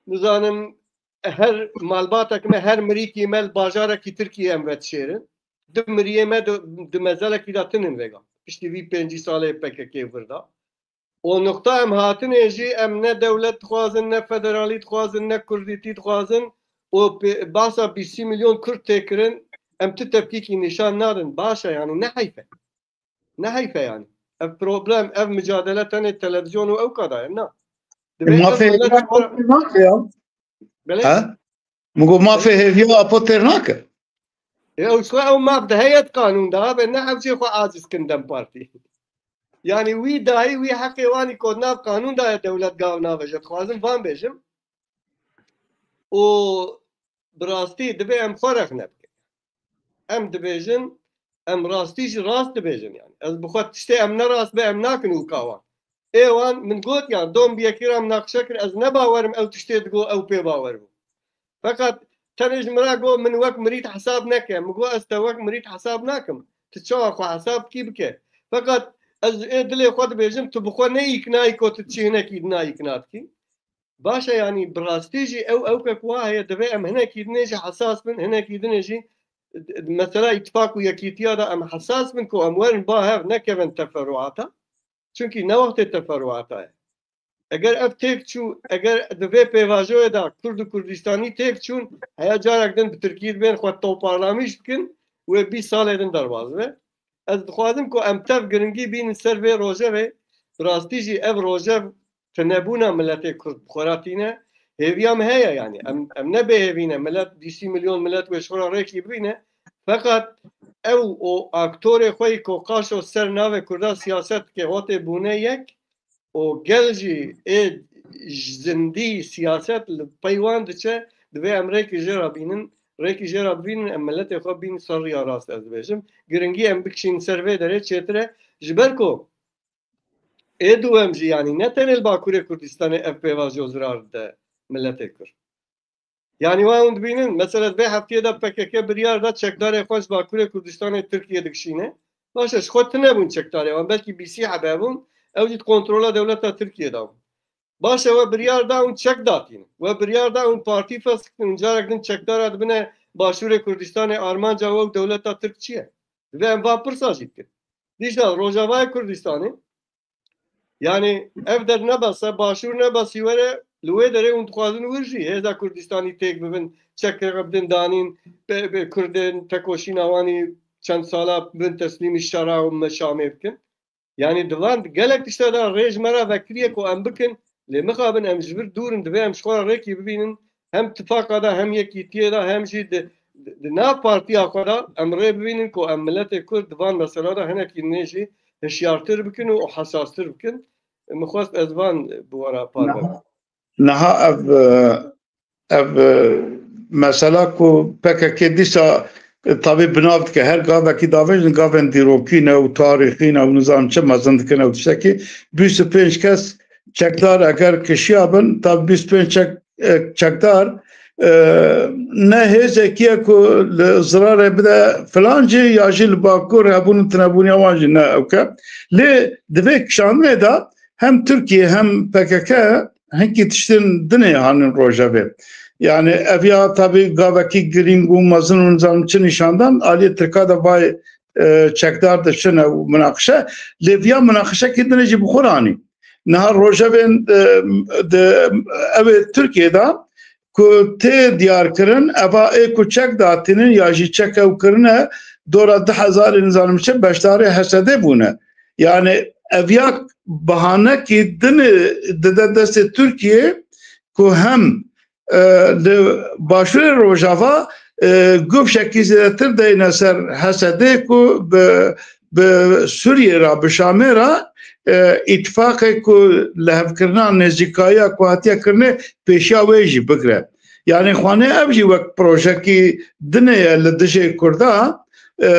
Nizanim, her malbatek me, her mirîkî me li bajarekî Tirkiyê em vedişêrin. Di miriyê me di, di mezelekî de tinin vêga. Piştî vî pêncî salê P K K vir da. O nuqta em hatinê jî, em ne dewlet dixwazin, ne federalî dixwazin, ne kurdîtî dixwazin. O pê-, basa bîst milyon Kurd tê kirin, em ti tepkîkî nîşan nadin. Baş e, yanî ne heyf e. Ne heyf e yanî. Ev problem, ev micadele tenê televizyon û ewka da ye, na. Divê ev Mafê milet hêviya ji xwe Apo têr nake ya. Belê? Ha? Min got mafê hêviya Apo têr nake. E, ew ji xwe ew maf de heye di qanûn de, be ne ew jê xwe aciz kin dem partî. Yanî wî dayî, wî heqê wanî ku nav qanûn de ye, dewlet gav navêje, dixwazim van bêjim. Û bi rastî divê em xwe rexne bikin. Em dibêjin, em rastî jî rast dibêjin yanî. Ez bi xwe tiştê em ne rast be, em nakin û kawan. Ê wan min got ya, dom bi yekî re minaqişe kir, ez ne bawerim ew tiştê digo ew pê bawer bû. Feqet tenê ji min re got, min wek mirîd hesab neke. Min got, ez te wek mirîd hesab nakim. Tu çawa xwe hesab dikî bike. Feqet ez ji ê dilê xwe dibêjim, tu bi xwe ne îknayî ku tu çi hinekî dina îkna dikî. Baş e, yanî bi rastî jî ew ewkek wa heye, divê em hinekî dinê jî hesas bin, hinekî dinê jî mesela îtifak û yekîtiya de em hesas bin ku em werin ba hev, nekevin teferuata. Çunkî ne wextê teferuata ye. Eger ev têk çû, eger di vê pêvajoyê de Kurd û Kurdistanî têk çûn, heya carek din bi Tirkî dibên xwe toparlamîş bikin, wê bîst salê din derbas be. Ez dixwazim ku em tev giringî bînin ser vê rojevê. Bi rastî jî ev rojev tunebûna miletê Kurd bi xwe re tîne. Hêviya me heye, yanî em, em ne bêhêvî ne. Milet, bîst milyon milet wê ji xwe re rêkî bibîne. Feqet ew û aktorê xwe yî ku qaşo ser navê Kurda siyaset dike, hotê bûne yek û gel jî ê zindî siyaset li pey wan diçe, divê em rêkî jê re bînin, rêkî jê re bibînin, em miletê xwe bînin ser riya rast, ez dibêjim. Giringî em bikişînin ser vê derê çêtir e. Ji ber ku ê duwem jî, yanî ne tenê li Bakurê Kurdistanê ev pêvajo zirar dide miletê Kurd. Yanî wa hûn dibînin, mesela vê heftiyê de P K K biryar da çekdarê xwe ji Bakurê Kurdistanê Tirkiyê dikişîne. Baş e, ji xwe tune bûn çekdarê wan, belkî bîsî hebe bûn, ew jî di kontrola dewleta Tirkiyê de bûn. Baş e, we biryar da hûn çek datînin. We biryar da hûn partî fesik dikin, hûn carek din çekdara dibine Başûrê Kurdistanê, armanca we û dewleta Tirk çi ye? Divê em van pirsa jî bikin. Dîsa Rojavayê Kurdistanê, yanî ev der nebese, Başûr nebesî were, li wê derê hûn dixwazin wir jî hêza Kurdistanî têk bibin, çek re bidin danîn, be, be, Kurdên tekoşîna wanî çend sala bin teslîmî şera û me Şamê bikin. Yanî di van gelek tişta de rê ji me re vekiriye ku em bikin, lê mixabin em ji vir dûr in, divê em ji xwe re rêkî bibînin, hem tifaka de, hem yekîtiyê de, hem jî di, di, di nav partiya xwe de em rê bibînin ku em miletê Kurd di van mesela de hinekî nê jî hişyartir bikin û hesastir bikin. Min xwest ez van bi we re parve bikim. Niha ev, e, ev, e, mesela ku P K K dîsa, e, tabî bi nav dike, her gavekî davêjin, gavên dîrokî ne û tarîxî ne û nizam çi mezin dikin ew tiştekî. Bîst û pênc kes çekdar eger kişiya bin, tabî bîst û pênc çek-, e, çekdar, e, ne hêzekî ye ku li zirarê bide filan cî ya jî li Bakur hebûn û tinebûniya wan jî ne ewke. Lê di vê kişandinê de hem Tirkiye hem P K K hinkî tiştên dinê hanin rojevê. Yani ev ya tabî gavekî girîng û mezin û nizam çi nîşandan aliyê Tirka de vay, e, çekdar diçine û minaqişe. Lê viya minaqişekî dinê jî bi xwe re anî. Niha rojevên, e, di, ew ê Tirkiye de ku tê diyar kirin, eva ê ku çek datînin ya jî çek ew kirine, dora du hezarê nizanim çi beşdarê H S D bûne. Yani ev ya bahanekî dinê dide destê Tirkiye ku hem, e, li Başûrê Rojava, e, guvşekî zêdetir deyne ser H S D ku bi, bi Sûriyê re, bi Şamê re, e, îtifaqê ku lihevkirina nêzîkayiya ku hatiye kirinê pêşiya wê jî bigre. Yani xwanê ev jî wek projekî dinê ye li dijê Kurda, e,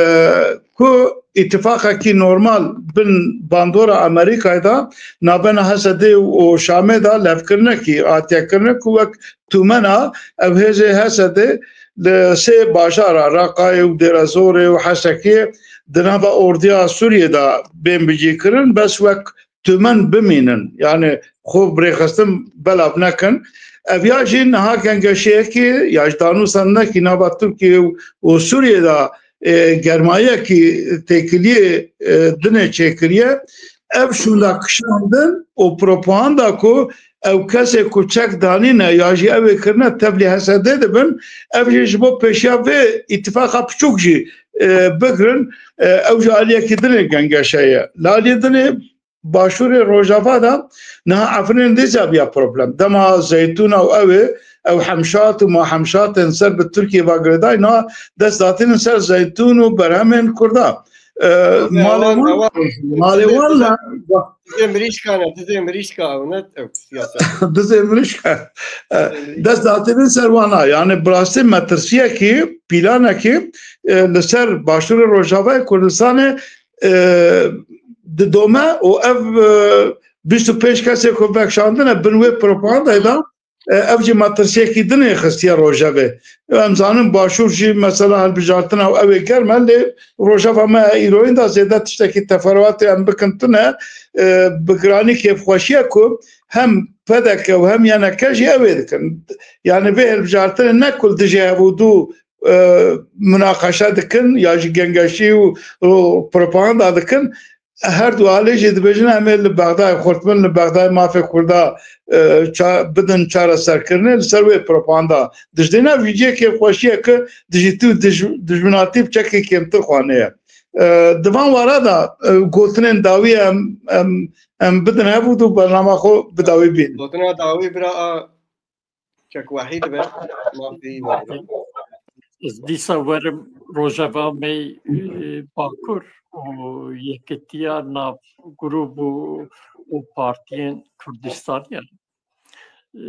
ku îtifaqekî normal bin bandora Amerîkayê de navbena H S D û Şamê de levkirinekî hatiye kirine ku wek tûmena ev hêzê H S D li sê bajara Reqayê û Dêrezorê û Hesekiyê di nava ordiya Sûriyê de bên bicî kirin, bes wek tûmen bimînin. Yani xwe bi rêxistin belav nekin. Ev ya jî niha gengeşeyekî ya ji danûstandinekî nava Tirkiye û, û Sûriyê de, e, germayiyekî têkiliyê, e, dinê çêkiriye. Ev şûnda kişandin û propaganda ku ew kesê ku çek danîne ya jî ew ê kirine tevlî H S D dibin, ev jî ji bo pêşiya vê îtifaqa piçûk jî, e, bigrin, e, ew ji aliyekî dinê gengeşe ye. Li aliyê dinê Başûrê Rojava de niha Efrînê dîsa biya problem. Dema Zeytûna û ew ê, ew Hemşat û ma Hemşatên ser bi Tirkiyê ve girêdayî, niha dest datînin ser Zeytûn û berhemên Kurda. E, Malê wan, wan, malê wan le, dizê mirîşka ne, dizê mirîşka ew ne, ew siyaset. Dizê mirîşka. E, dizê mirîşka. Dest datînin ser wana. Yani bi rastî metirsiyekî, planekî, e, li ser Başûrê Rojavayê Kurdistanê, e, didome û ev, e, bîst û pênc kesê ku vekişandine bin wê propagandayê de, e, ev jî metirsiyekî dinê xistiye rojevê. Em zanin Başûr jî mesela hilbijartina ew ê germ e, lê rojeva me îroyîn de zêde tiştekî teferuatê em bikin tune, e, bi giranî kêfxweşiye ku hem P D K û hem Y N K jî ew ê dikin. Yani vê hilbijartinê ne ku li dijî hevûdu, e, munaqeşe dikin ya jî gengeşî û, û propaganda dikin. Her du alê jî dibêjin, em ê li Bexdayê xurt bin, li Bexdayê mafê Kurda, e, ça-, bidin çareserkirinê, li ser wê propaganda dijdin. Ev jî cihekê xweşî ye ku dijîtî û dij-, dijminatî bi çekê kêmtir xwanê ye. E, di van wara de, e, gotinên dawî em, em, em bidin hev û du bernama xwe bi dawî bînin. Gotina dawî bira a Çek Wehîd be, mafî were. Ez dîsa werim rojeva me, e, Bakur û yekitiya nav grûb û, û partiyên Kurdistanî ye. E,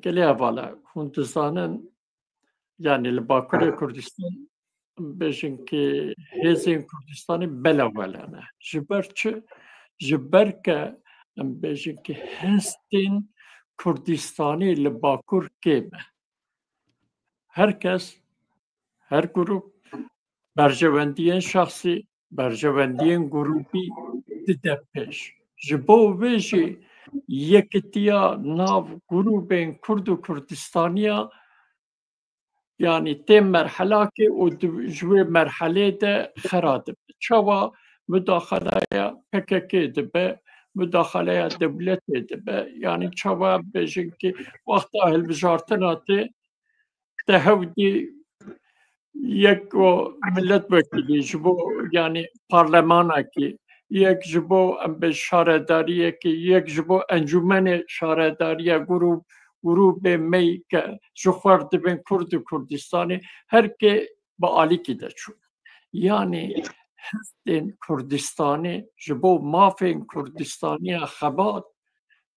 gelê heval e, hûn dizanin, yani li Bakurê Kurdistan, em bêjin ki hêzên Kurdistanê belewele ne. Ji ber çi? Ji ber ke em bêjin ki hestên Kurdistanê li Bakur kêm e. Her kes, her grûp berjewendiyên şexsî, berjewendiyên grûbî dide pêş. Ji bo vê jî yekitiya nav grûbên Kurd û Kurdistaniya, yanî tê merhelakê û di, ji wê merhelê de xera dibe. Çawa mudaxaleya P K K dibe, mudaxaleya dewletê dibe, yanî çawa bêjin ki wexta hilbijartina tê, te hewdî yek o milletvekilî ji bo, yanî parlemanekî, yek ji bo em bê şaredariyekî, yek ji bo encûmenê şaredariya grûb, grûbê me ke ji xwe re dibên Kurd û Kurdistanê, her kê bi alîkî de çû. Yanî hestên Kurdistanê ji bo mafên Kurdistaniya xebat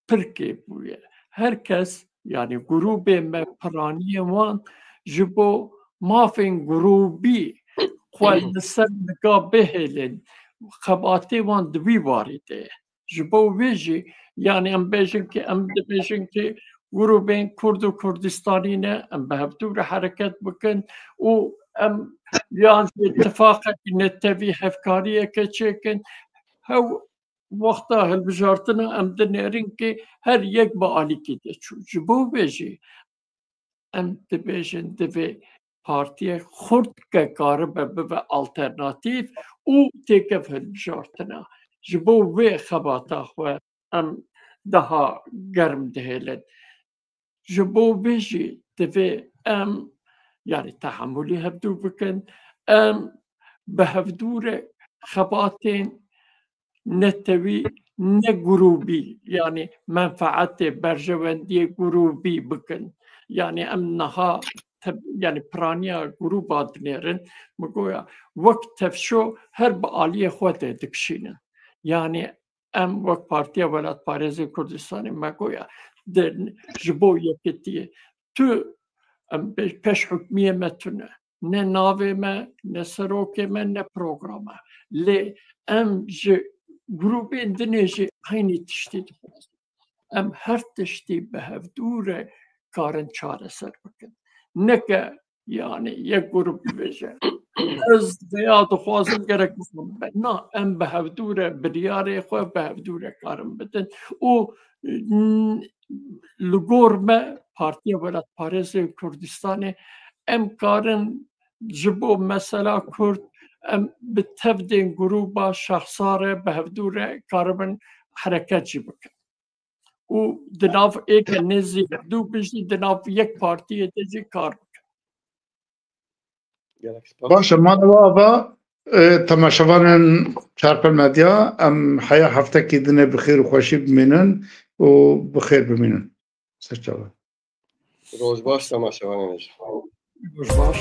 pir kêm bûye. Her kes, yanî grûbê me, piraniyên wan ji bo mafên grûbî xwe li ser nika bihêlin, xebatê wan di wî warî de ye. Ji bo vê jî, yanî em bêjin ki, em dibêjin ki grûbên Kurd û Kurdistanî ne, em bi hevdû re hereket bikin û em yan jî tifaqekî netewî hevkariyeke çêkin. Hew wexta hilbijartina em dinêrin ki her yek bi alîkî de çû. Ji bo vê jî em dibêjin divê partiyek xurt ke karibe bibe alternatîf û têkev hilbijartina. Ji bo vê xebata xwe em daha germ dihêlin. Ji bo vê jî divê em, yanî tehemûlî hevdû bikin, em bi hevdû re xebatên netewî, ne grûbî, yanî menfaetê, berjewendiyê grûbî bikin. Yanî em niha te-, yanî piraniya grûba dinêrin, min goya wek tevşo her bi aliyê xwe de dikişînin. Yanî em wek Partiya Welatparêzê Kurdistanê me goya de ji bo yekitiyê tu em pe-, peş hukmiyê me tune. Ne navê me, ne serokê me, ne programa. Lê em ji grûbên dinê jî eynî tiştî dixwazin. Em her tiştî bi hevdû re karin çareser bikin. Neke, yanî, yek grûp bibêje, ez veya dixwazim gerek bixwim be. Na, em bi hevdû re biryarê xwe bi hevdû re karin bidin. Û, n-, li gor me, Partiya Welatparêzê Kurdistanê, em karin ji bo mesela Kurd, em bi tevdên grûba şexsa re bi hevdû re karibin hereket jî bikin. Û di nav êke nêzî hevdû bin jî di nav yek partiyê de jî kar bikin. Gelek spas. Baş e, mala we ava, e, temaşevanên Çarpel Medya, em heya heftekî dinê bi xêr û xweşî bimînin û bi xêr bimînin. Serçava. Roj baş, temaşevanên hêja. Roj baş.